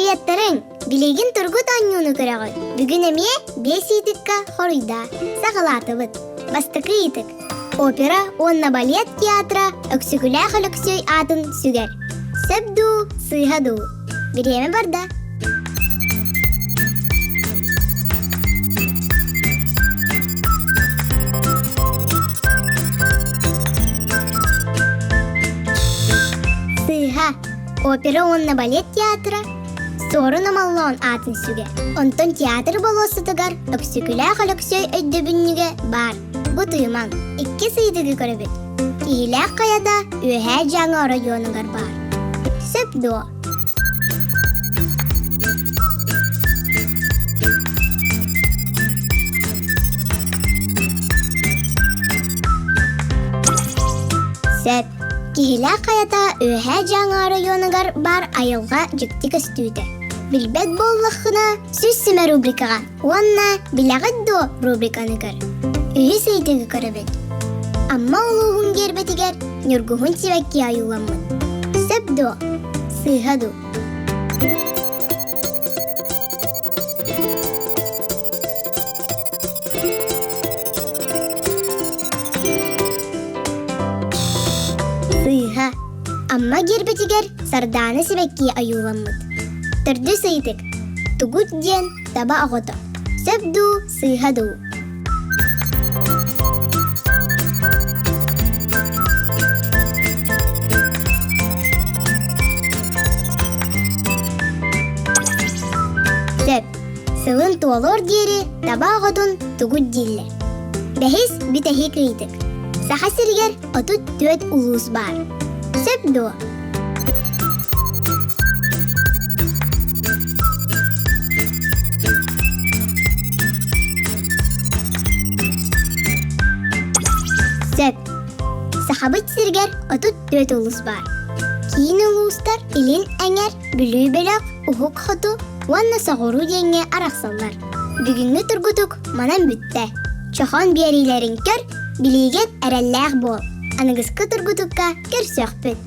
Приветтериҥ! Билигин тургут оонньууну көрөҕүт. Бүгүн эмиэ биэс ыйытыкка хоруйдаа. Саҕалаатыбыт. Бастакы ыйытык. Опера уонна балет театра Өксөкүлээх Өлөксөй аатын сүгэр. Сөп дуу, сыыһа дуу? Бириэмэ барда. Сыыһа. Опера уонна балет театра Суорун Омоллоон аатын сүгэр. Онтон театр болуоссатыгар Өксөкүлээх Өлөксөй өйдөбүнньүгэ баар. Бу тыымаҥ. Иккис ыйытыгы көрөбүт. Киһилээх хайата Үөһээ Дьааҥы оройуонугар баар. Сөп дуо? Сөп. Киһилээх хайата Үөһээ Дьааҥы оройуонугар баар айылҕа дьикти көстүүтэ. Билбэт буоллаххына, Сүүс симэ рубрикаҕа уонна Билэҕит дуо рубриканы көр. Үһүс ыйытыгы көрөбүт. Амма улууһун гиэрбэтигэр ньургуһун сибэкки ойууламмыт. Сөп дуо? Сыыһа дуу? Сыыһа. Амма гиэрбэтигэр сардаана сибэкки ойууламмыт. Төрдүс ыйытык. Тугут диэн таба оҕото. Сөп дуу, сыыһа дуу? Сөп. Сылын туолуор диэри таба оҕотун тугут дииллэр. Бэһис бүтэһик ыйытык. Саха сиригэр 34 улуус баар. Сөп дуо? Сөп. Сахабыт сиригэр 34 улуус баар. Киин улуустар Илин Эҥэр, Бүлүү бөлөх, Уһук Хоту уонна Соҕуруу диэҥҥэ арахсаллар. Бүгүҥҥү тургутук манан бүттэ. Чохон биэриилэрин көр, билиигин эрэллээх буол. Аныгыскы тургутукка көрсүөхпүт.